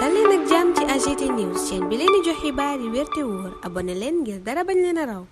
dal leen ak jàmm ci AGT News chaîne bi leen di jox xibaar yi wér te wóor abonné leen ngir dara bañ leen a raw.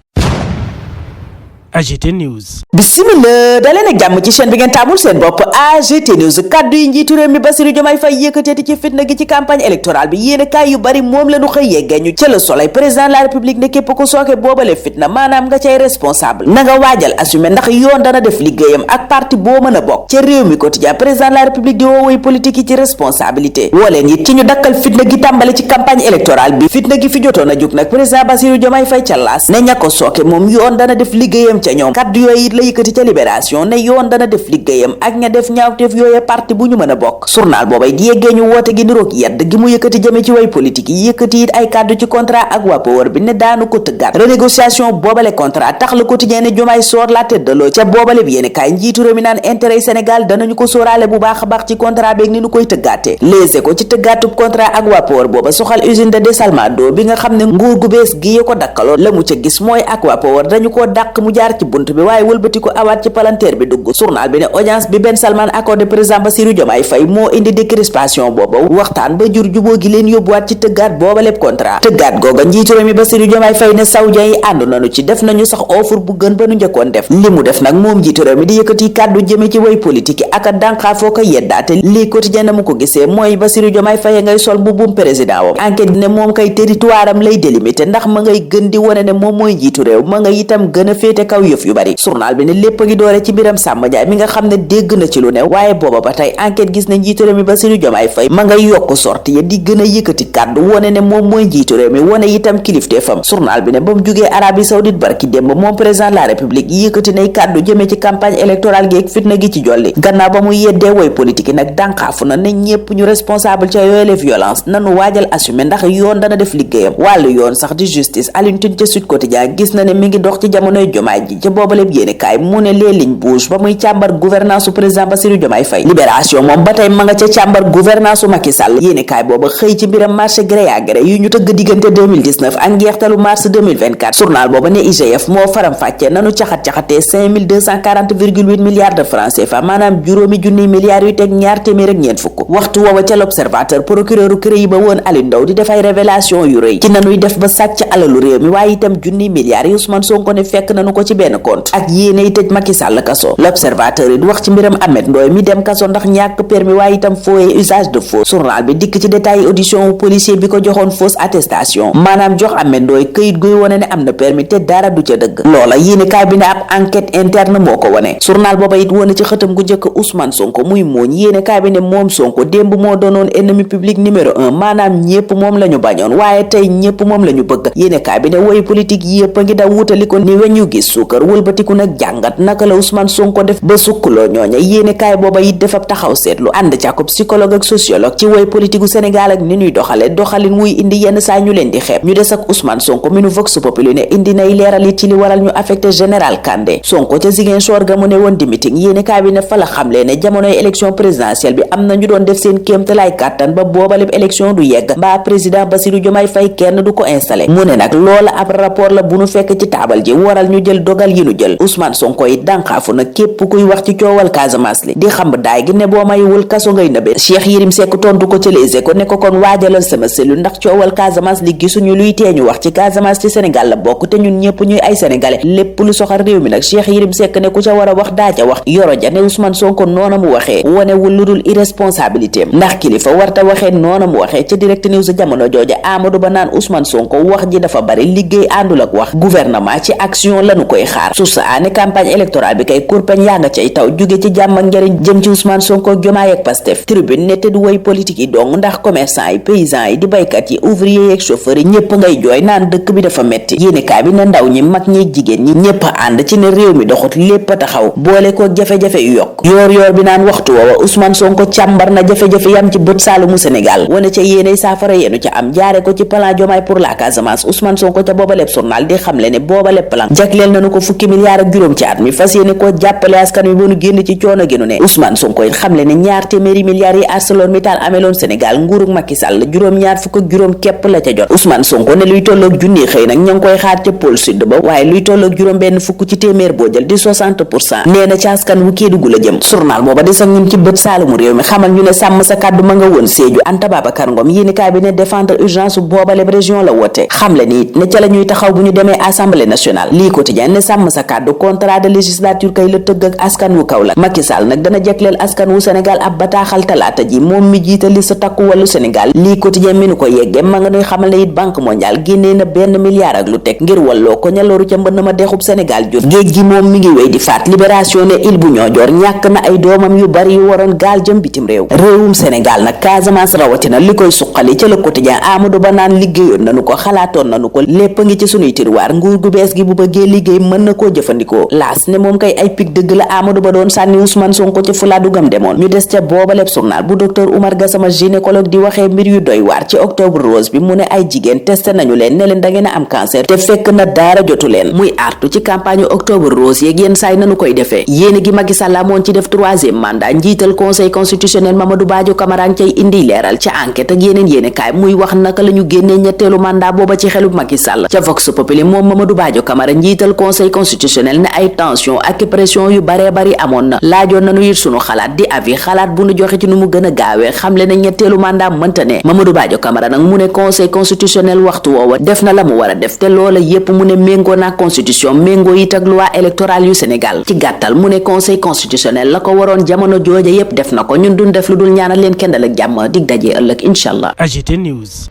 AGT News. Bismillah daleen ak jàmm ci chaîne bi ngeen taamul seen bopp AGT News. kaddu yi njiitu réew mi Bassirou Diomaye Faye yëkkateeti ci fitna gi ci campagne électorale bi yéen kaay yu bari moom lañu xëy yeggeeñu ca Le Soleil. président de la république ne képp ku sooke boobale fitna maanaam nga cay responsable na nga waajal assumer ndax yoon dana def liggéeyam ak parti boo mën a bokk. ca réew mi quotidien président de la république di woowee politique yi ci responsabilité woo leen it ci ñu dakkal fitna gi tàmbale ci campagne électorale bi. fitna gi fi jotoon a jóg nag président Bassirou Diomaye Faye ca laas ne ña ko sooke moom yoon dana def liggéeyam ca ñoom. kaddu yooyu it la yëkkati ca libération ne yoon dana def liggéeyam ak ña def ñaawteef yooye parti bu ñu mën a bokk. journal boobay di yeggee ñu woote gi niroog yedd gi mu yëkkati jëme ci way politique yi yëkkati it ay kaddu ci contrat ak waa Power bi ne daanu ko tëggaat renégociation boobale contrat tax le quotidien ne Diomaye sort la tête de l'eau ca boobale bi yéene kaay njiitu réew mi naan intérêt Sénégal danañu ko sóoraale bu baax a baax ci contrat beeg ni nu koy tëggaatee léese ko ci tëggaatub contrat ak waa Power booba soxal usine de dessalement d'eau bi nga xam ne nguur gu bees gi ko dakkaloo la mu ca gis mooy ak waa Power dañu koo dàq mu jaar ci bunt bi waaye wëlbati ko awaat ci palanteer bi dugg. journal bi ne audience bi Ben Salman accordé président Bassirou Diomaye Faye moo indi décrispation booba waxtaan ba jur juboo gi leen yóbbuwaat ci tëggaat booba lépp contrat tëggaat googa njiitu réew mi Bassirou Diomaye Faye ne saoudien yi ànd nañu ci def nañu sax offre bu gën ba nu njëkkoon def li mu def nag moom njiitu réew mi di yëkkati kàddu jëme ci way politique yi ak a dànqaafoo ko yeddaate lii quotidien na mu ko gisee mooy Bassirou Diomaye Faye ngay sol mbubbum président wam enquête ne moom kay territoire am lay délimité ndax ma ngay gën di wane ne moom mooy njiitu réew ma nga itam gën a féete kaw yëf yu bari. journal bi ne lépp ngi doore ci Birame Samba Ndiaye mi nga xam ne dégg na ci lu ne waaye booba ba tey enquête gis na njiitu réew mi Bassirou Diomaye Faye ma ngay yokk sorti ya di gën a yëkkati kàddu wone ne moom mooy njiitu réew mi wone itam kilifteefam. journal bi ne ba mu jugee Arabie Saoudite barki démb moom président de la république yëkkati nay kàddu jëmee ci campagne électorale gi ak fitna gi ci jolli gannaaw ba mu yeddee woy politique yi nag dànqaafu na ne ñépp ñu responsable ca yooyu les violence nanu waajal assumer ndax yoon dana def liggéeyam. wàllu yoon sax di justice Alioune Tine ca Sud Quotidien gis na ne mi ngi dox ci jamonoy Diomaye ji ca boobaleb yéene kaay mu ne les lignes bouges ba muy càmbar gouvernance su président Bassirou Diomaye Faye. libération moom ba tey ma nga ca càmbar gouvernance su Macky Sall yéene kaay booba xëy ci mbiram marché gré à gré yu ñu tëgg diggante 2019 ak njeextalu mars 2024. journal booba ne IGF moo faram fàcce nanu caxat-caxatee 5240,8 milliards de francs CFA maanaam juróomi junniy milliards yu teg ñaar téeméer ak ñeent fukk. waxtu woowa ca l'observateur procureur CREI ba woon Aliou Ndao di def ay révélation yu rëy ci nanuy def ba sàcc alalu réew mi waaye itam junniy milliards yi Ousmane Sonko ne fekk nanu ko ci benn compte ak yéenay tëj Macky Sall kaso. l'observateur it wax ci mbiram Ahmed Ndoye mi dem kaso ndax ñàkk permis waaye itam faux et usage de faux. journal bi dikk ci détail audition wu policier bi ko joxoon fausse attestation maanaam jox Ahmed Ndoye këyit guy wone ne am na permis te dara du ca dëgg loola yéene kaay bi ne ab enquête interne moo ko wone. journal booba it wone ci xëtam gu njëkk Ousmane Sonko muy mooñ yéene kaay bi ne moom Sonko démb moo doonoon ennemi public numéro 1 maanaam ñépp moom la ñu bañoon waaye tey ñépp moom la ñu bëgg yéene kaay bi ne woy politique yépp a ngi daw wutali ko ni weñu gis suukar wëlbatiku nag jàngat naka la Ousmane Sonko def ba sukkuloo ñooña yéene kaay booba it defab taxaw seetlu ànd ca ko psychologue ak sociologue ci woy politique gu Sénégal ak ni ñuy doxalin muy indi yenn saa ñu leen di xeeb ñu des ak Ousmane Sonko mi nu Vox Populi ne indi nay leeral it ci li waral ñu affecté général Kandé Sonko ca Ziguinchor ga mu ne woon di meeting yéene kaay bi ne fa la xamle ne jamonoy élection présidentielle bi am na ñu doon def seen kéemtalaay kàttan ba boobaleb élection du yegg mbaa président Bassirou Diomaye Faye kenn du ko installé mu ne nag loola ab rapport la bu nu fekk ci taabal ji waral ñu jël dogal yi nu jël Ousmane Sonko it dànqaafu na képp kuy wax ci coowal Casamance li di xam daay gi ne boo mayiwul kaso ngay nëbe Cheikh Yérim Seck tontu ko ci Les Échos ne ko kon waajalal sama cellule ndax coowal Casamance li gisuñu luy teeñu wax ci Casamance ci Sénégal la bokk te ñun ñëpp ñuy ay sénégalais lépp lu soxal réew mi nag Cheikh Yérim Seck ne ku ca war a wax daa ca wax Yoro Ja ne Ousmane Sonko noona mu waxee wonewul lu dul irresponsabilité am ndax kilifa warta waxee noona mu waxee ca Direct News jamono jooja Amadou Ba naan Ousmane Sonko wax ji dafa bari liggéey àndul ak wax gouvernement ci action lañu koy xaar source aane campagne électorale bi kay kurpeñ yaa nga cay taw jóge ci jàmm ak njariñ jëm ci Ousmane Sonko ak Diomaye ak Pastef tribune ne te du woy politique yi dong ndax commerçant yi paysans yi di baykat yi ouvrier yi ak chauffeur yi ñépp ngay jooy naan dëkk bi dafa metti yéenekaay bi ne ndaw ñi mag ñi jigéen ñi ñépp ànd ci ne réew mi doxut lépp a taxaw boole ko jafe-jafe yu yokk yoor bi naan waxtu woowa Ousmane Sonko càmbar na jafe-jafe yam ci bët saalumu Sénégal wane ca yéenay saafara yenu ca am jaare ko ci plan Diomaye pour la Casamance Ousmane Sonko ca booba lépp journal di xamle ne booba lépp plan jagleel nañu ko fukki milliards ak juróom ci at mi fas yéene koo jàppale askan wi ba nu génn ci coono gi nu ne. Ousmane Sonko it xamle ne ñaar téeméeri milliards yi ArcelorMittal ameloon Sénégal nguurug Macky Sall juróom-ñaar fukk ak juróom képp la ca jot. Ousmane Sonko ne luy tolloog junni xëy nag ña ngi koy xaar ca pôle sud ba waaye luy tolloog juróom benn fukk ci téeméer boo jël di 60% nee na ci askan wu Kédougou la jëm. journal booba des ak ñun ci bët saalumu réew mi xamal ñu ne sàmm sa kàddu ma nga woon Sédhiou. Anta Babacar Ngom yéenekaay bi ne défendre urgence boobaleb région la woote xamle ni ne ca la ñuy taxaw bu ñu demee assemblée nationale. lii quotidien ne sàmm sa kàddu contrat de législature kay la tëgg ak askan wu Kaolack. Macky Sall nag dana jegleel askan wu Sénégal ab bataaxal talaata ji moom mi jiite li sa takku wàllu Sénégal. lii quotidien mi nu ko yeggee ma nga nuy xamal ne it banque mondiale génnee na benn milliard ak lu teg ngir walloo ko ñalooru ca mbënn ma dexub Sénégal jur. géej gi moom mi ngi wéy di faat. libération ne île bu Niodior ñàkk na ay doomam yu bari yu waroon gaal jëm bitim réew. réewum Sénégal nag Casamance rawatina li koy suqali ca le quotidien Amadou Ba naan liggéeyoon nanu ko xalaatoon nanu ko lépp ngi ci sunuy tiroir nguur gu bees gi bu bëggee liggéey mën na koo jëfandikoo. laas ne moom kay ay pig dëgg la Amadou Ba doon sànni Ousmane Sonko ca fulaadu gam demoon. ñu des ca boobaleb journal bu docteur Oumar Gassama gynécologue di waxee mbir yu doy waar ci octobre rose bi mu ne ay jigéen testé nañu leen ne leen da ngeen a am cancer te fekk na daara jotu leen. muy artu ci campagne octobre rose yeeg yenn saay nanu koy defee. yéene gi Macky Sall moon ci def 3e mandat njiital conseil constitutionnel Mamadou Badio Camara cay indi leeral ca enquête ak yeneen yéene kaay muy wax naka la ñu génnee ñetteelu mandat booba ci xelub Macky Sall. ca Vox Populi moom Mamadou Badio Camara njiital conseil constitutionnel ne ay tension ak pression yu baree bari amoon na laajoon nañu it sunu xalaat di avis xalaat bu nu joxe ci nu mu gën a gaawee xamle na ñetteelu mandat mënta ne. Mamadou Badio Camara nag mu ne conseil constitutionnel waxtu woowa def na la mu war a def te loola yépp mu ne méngoo na constitution méngoo it ak loi électorale yu Sénégal. ci gàttal mu ne conseil constitutionnel la ko waroon jamono jooja yépp def na ko ñun duñ def lu dul ñaanal leen kendal ak jàmm dig daje ëllëg incha allah. AGT News.